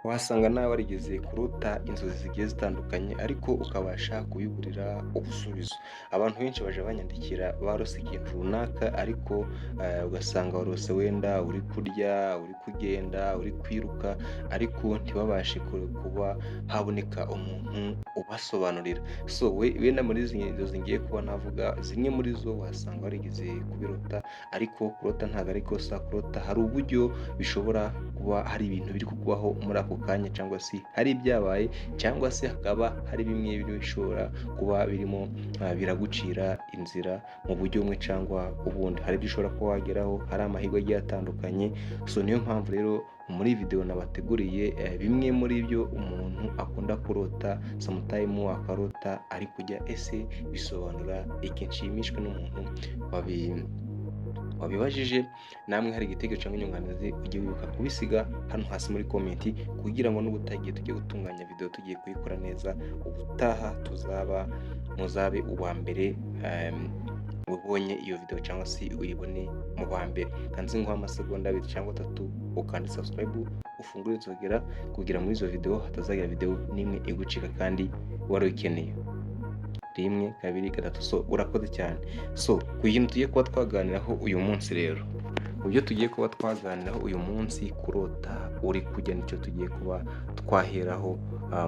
Wasanga nawe warigeze kurota inzozi zigiye zitandukanye ariko ukabasha kubiburira ubusubizo. Abantu benshi baje banyandikira barose ikintu runaka ariko ugasanga warose wenda uri kurya, uri kugenda, uri kwiruka ariko ntibabashe kuba haboneka umuntu ubasobanurira. So wenda muri izi nzozi ngiye kuba navuga, zimwe muri zo wasanga warigeze kubirota ariko kurota ntabwo ari ikosa, kurota hari uburyo bishobora kuba hari ibintu biri kukubaho muri ako kanya cyangwa se hari ibyabaye cyangwa se hakaba hari bimwe bishobora kuba birimo biragucira inzira mu buryo bumwe cyangwa ubundi. Hari ibyo ushobora kuba wageraho, hari amahirwe agiye atandukanye, so niyo mpamvu rero muri video nabateguriye bimwe muri byo umuntu akunda kurota, sometime akarota ari kujya, ese bisobanura iki? Nshimishwe n'umuntu wabibajije. Namwe hari igitekerezo cyangwa inyunganizi, ujye wibuka kubisiga hano hasi muri comment kugira ngo n'ubutagiye tujye gutunganya video tugiye kuyikora neza, ubutaha tuzaba muzabe uwa mbere ubonye iyo video cyangwa se uyibone mu ba mbere. Kandi nguha amasegonda 2 cyangwa 3, ukande subscribe, ufungure inzogera kugira muri izo video hatazagira video n'imwe igucika kandi wari uyikeneye. 1, 2, 3, so urakoze cyane. So ku kintu tugiye kuba twaganiraho uyu munsi rero, mu byo tugiye kuba twaganiraho uyu munsi, kurota uri kujya nicyo tugiye kuba twaheraho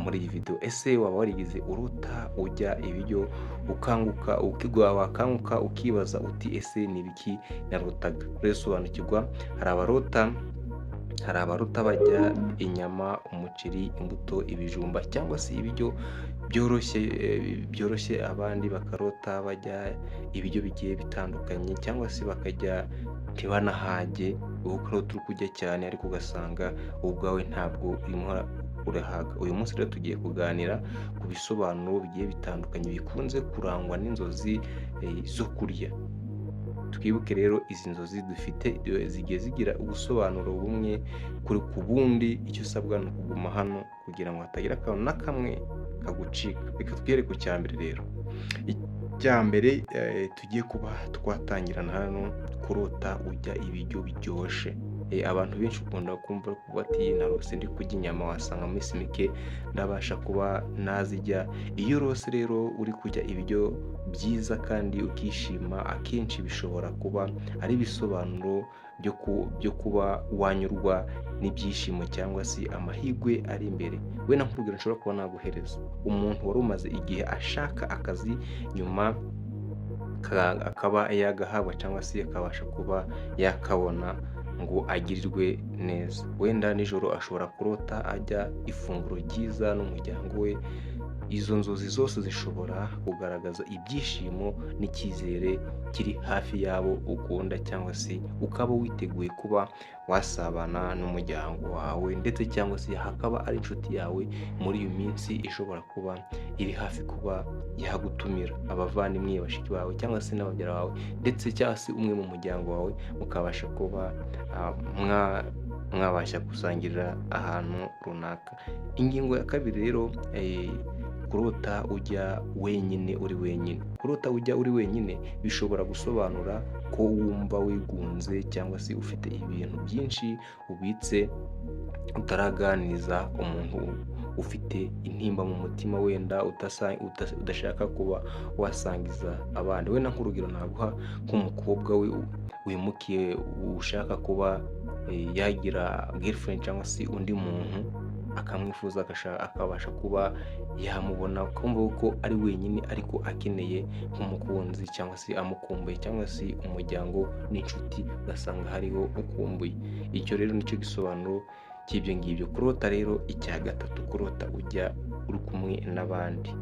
muri iyi video. Ese waba warigeze urota ujya ibiryo, ukanguka ukigwa, wakanguka ukibaza uti ese ni ibiki narotaga? Rero sobanukirwa, hari abarota bajya inyama, umuceri, imbuto, ibijumba cyangwa se ibiryo byoroshye byoroshye, abandi bakarota bajya ibiryo bigiye bitandukanye cyangwa se bakajya ntibanahage, wowe ukarota uri kurya cyane ariko ugasanga wowe ubwawe ntabwo urimo urahaga. Uyu munsi rero tugiye kuganira ku bisobanuro bigiye bitandukanye bikunze kurangwa n'inzozi zo kurya. Twibuke rero izi nzozi dufite zigiye zigira ubusobanuro bumwe kuri ku bundi, icyo usabwa ni ukuguma hano kugira ngo hatagira akantu na kamwe kagucika. Reka twere ku cya mbere rero. Icya mbere tugiye kuba twatangirana hano, kurota ujya ibiryo biryoshye. Abantu benshi ukunda kumva bati narose ndi kurya inyama, wasanga mu minsi mike ndabasha kuba nazirya. Iyo urose rero uri kurya ibiryo byiza kandi ukishima, akenshi bishobora kuba ari ibisobanuro byo kuba wanyurwa n'ibyishimo cyangwa se amahirwe ari imbere. Wenda nk'urugero nshobora kuba naguhereza, umuntu wari umaze igihe ashaka akazi, nyuma akaba yagahabwa cyangwa se akabasha kuba yakabona ngo agirirwe neza. Wenda nijoro ashobora kurota ajya ifunguro ryiza n'umuryango we. Izo nzozi zose zishobora kugaragaza ibyishimo n'icyizere kiri hafi y'abo ukunda cyangwa se ukaba witeguye kuba wasabana n'umuryango wawe, ndetse cyangwa se hakaba ari inshuti yawe muri iyo minsi ishobora kuba iri hafi kuba yagutumira, abavandimwe, bashiki bawe cyangwa se n'ababyara bawe, ndetse cyangwa se umwe mu muryango wawe, mukabasha kuba mwabasha gusangirira ahantu runaka. Ingingo ya kabiri rero, kurota ujya wenyine, uri wenyine. Kurota ujya uri wenyine bishobora gusobanura ko wumva wigunze cyangwa se ufite ibintu byinshi ubitse utaraganiriza umuntu, ufite intimba mu mutima wenda udashaka kuba wasangiza abandi. Wenda nk'urugero naguha, nk'umukobwa we wimukiye ushaka kuba yagira girlfriend cyangwa se undi muntu akamwifuza, akabasha kuba yamubona, ukumva ko ari wenyine ariko akeneye nk'umukunzi cyangwa se amukumbuye cyangwa se umuryango n'inshuti, ugasanga hariho ukumbuye. Icyo rero nicyo gisobanuro cy'ibyo ngibyo. Kurota rero, icya gatatu, kurota ujya uri kumwe n'abandi.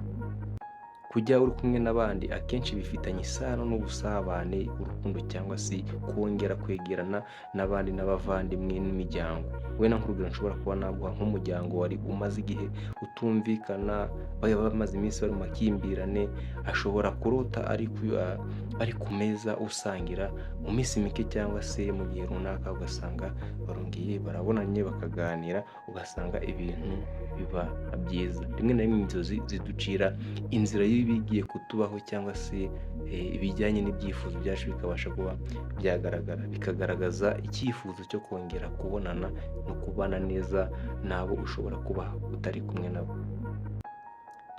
Kujya uri kumwe n'abandi akenshi bifitanye isano n'ubusabane, urukundo cyangwa se kongera kwegerana n'abandi n'abavandimwe n'imiryango. Wenda nk'urugero nshobora kuba naguha, nk'umuryango wari umaze igihe utumvikana, bari bamaze iminsi bari mu makimbirane, ashobora kurota ari ku meza usangira, mu minsi mike cyangwa se mu gihe runaka ugasanga barongeye barabonanye bakaganira, ugasanga ibintu biba byiza. Rimwe na rimwe inzozi ziducira inzira. bigiye kutubaho cyangwa se ibijyanye n'ibyifuzo byacu bikabasha kuba byagaragara, bikagaragaza icyifuzo cyo kongera kubonana no kubana neza n'abo ushobora kuba utari kumwe nabo.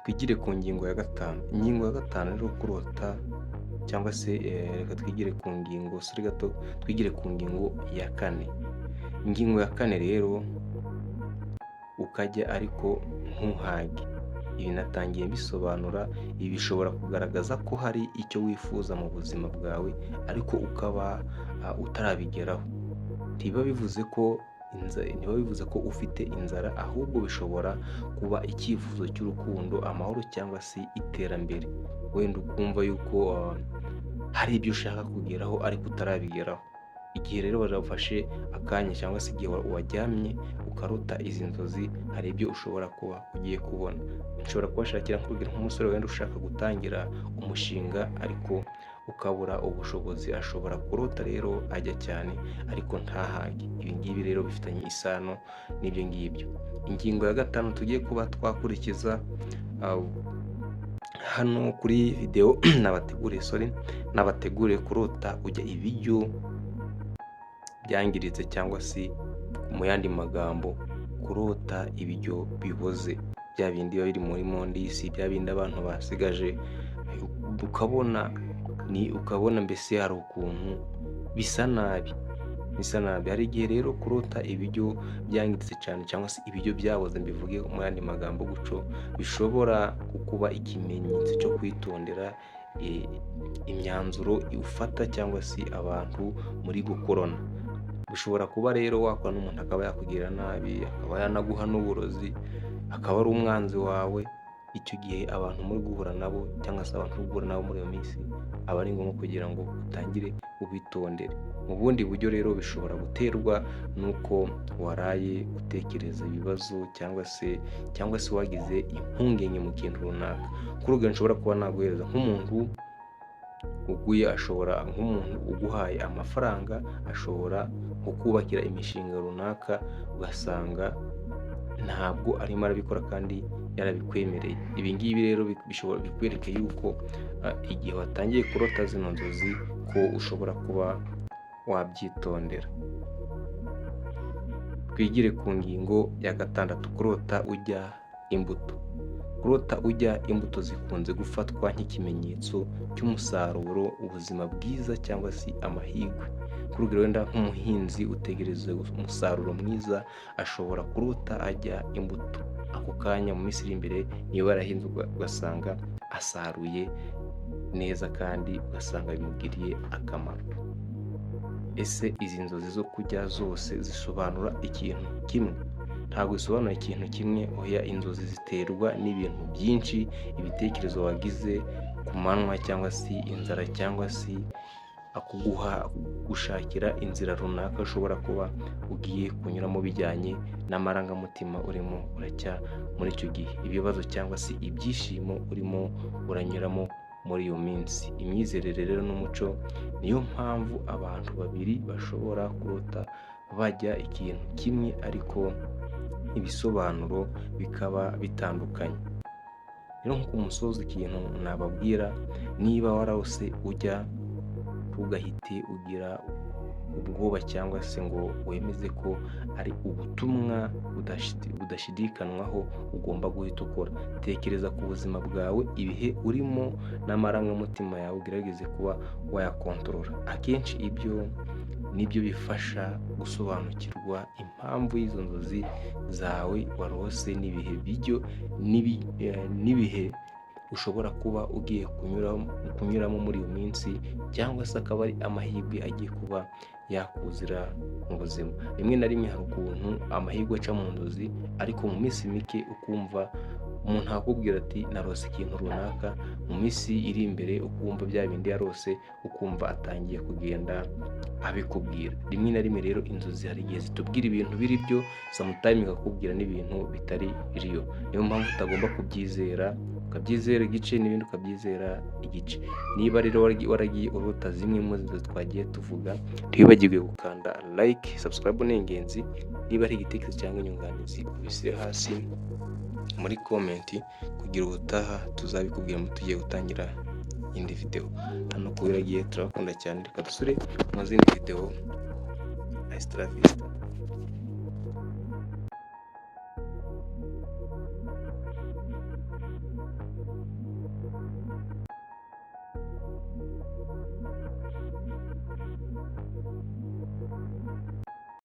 Twigire ku ngingo ya gatanu. Ingingo ya gatanu rero, kurota cyangwa se reka twigire ku ngingo, sorry gato, twigire ku ngingo ya kane. Ingingo ya kane rero, ukarya ariko ntuhage. Ibi natangiye mbisobanura, ibi bishobora kugaragaza ko hari icyo wifuza mu buzima bwawe ariko ukaba utarabigeraho. Ntibiba bivuze ko ufite inzara, ahubwo bishobora kuba icyifuzo cy'urukundo, amahoro cyangwa se iterambere. Wenda ukumva yuko hari ibyo ushaka kugeraho ariko utarabigeraho. Igihe rero wafashe akanya cyangwa se igihe waryamye ukarota izi nzozi, hari ibyo ushobora kuba ugiye kubona. Nshobora kubashakira nk'urugero nk'umusore wenda ushaka gutangira umushinga ariko ukabura ubushobozi, ashobora kurota rero ajya cyane ariko ntahage. Ibi ngibi rero bifitanye isano n'ibyo ngibyo. Ingingo ya gatanu tugiye kuba twakurikiza hano kuri videwo nabateguriye, sorry, nabateguriye kurota ujya ibiryo byangiritse cyangwa se mu yandi magambo kurota ibiryo biboze, bya bindi biba biri muri mondisi, bya bindi abantu basigaje, ukabona ni ukabona mbese hari ukuntu bisa nabi, bisa nabi. Hari igihe rero kurota ibiryo byangiritse cyane cyangwa se ibiryo byaboze, mbivuge mu yandi magambo gutyo, bishobora kukuba ikimenyetso cyo kwitondera imyanzuro ufata cyangwa se abantu muri gukorana. Bishobora kuba rero wakora n'umuntu akaba yakugirira nabi, akaba yanaguha n'uburozi, akaba ari umwanzi wawe. Icyo gihe abantu muri guhura nabo cyangwa se abantu uri guhura nabo muri iyo minsi, aba ari ngombwa kugira ngo utangire ubitondere. Mu bundi buryo rero bishobora guterwa n'uko waraye utekereza ibibazo cyangwa se wagize impungenge mu kintu runaka. Nk'urugero nshobora kuba naguhereza nk'umuntu uguye, ashobora nk'umuntu uguhaye amafaranga, ashobora nko kubakira imishinga runaka, ugasanga ntabwo arimo arabikora kandi yarabikwemereye. Ibi ngibi rero bishobora bikwereka yuko igihe watangiye kurota zino nzozi ko ushobora kuba wabyitondera. Twigire ku ngingo ya gatandatu, kurota ujya imbuto. Kurota ujya imbuto zikunze gufatwa nk'ikimenyetso cy'umusaruro, ubuzima bwiza cyangwa se amahirwe. Nk'urugero wenda nk'umuhinzi utegereza umusaruro mwiza, ashobora kurota ajya imbuto. Ako kanya mu minsi iri imbere niba yarahinze ugasanga asaruye neza kandi ugasanga bimugiriye akamaro. Ese izi nzozi zo kurya zose zisobanura ikintu kimwe? Ntabwo bisobanura ikintu kimwe, oya. Inzozi ziterwa n'ibintu byinshi, ibitekerezo wagize ku manywa cyangwa se inzara cyangwa se akuguha gushakira inzira runaka ushobora kuba ugiye kunyuramo bijyanye n'amarangamutima urimo uracya muri icyo gihe, ibibazo cyangwa se ibyishimo urimo uranyuramo muri iyo minsi. Imyizerere rero n'umuco, niyo mpamvu abantu babiri bashobora kurota bajya ikintu kimwe ariko ibisobanuro bikaba bitandukanye. Rero nko ku musozi ikintu nababwira, niba warose ujya, ntugahite ugira ubwoba cyangwa se ngo wemeze ko ari ubutumwa budashidikanywaho ugomba guhita ukora. Tekereza ku buzima bwawe, ibihe urimo n'amarangamutima yawe, ugerageze kuba wayakontorora. Akenshi ibyo nibyo bifasha gusobanukirwa impamvu y'izo nzozi zawe warose n'ibihe bijyo n'ibihe ushobora kuba ugiye kunyuramo muri iyo minsi, cyangwa se akaba ari amahirwe agiye kuba yakuzira mu buzima. Rimwe na rimwe hari ukuntu amahirwe aca mu nzozi, ariko mu minsi mike ukumva umuntu akubwira ati narose ikintu runaka, mu minsi iri imbere ukumva bya bindi yarose, ukumva atangiye kugenda abikubwira. Rimwe na rimwe rero inzozi hari igihe zitubwira ibintu biri byo, sometime ikakubwira n'ibintu bitari biriyo. Niyo mpamvu utagomba kubyizera ukabyizera igice, n'ibindi ukabyizera igice. Niba rero waragiye urota zimwe mu nzozi twagiye tuvuga, ntiwibagirwe gukanda like, subscribe ni ingenzi. Niba ari igitekerezo cyangwa inyunganizi, ubishyire hasi muri comment kugira ubutaha tuzabikubwira tugiye gutangira indi video. Hano kuberagiye, turabakunda cyane. Reka dusure mu zindi video. Hasta la vista.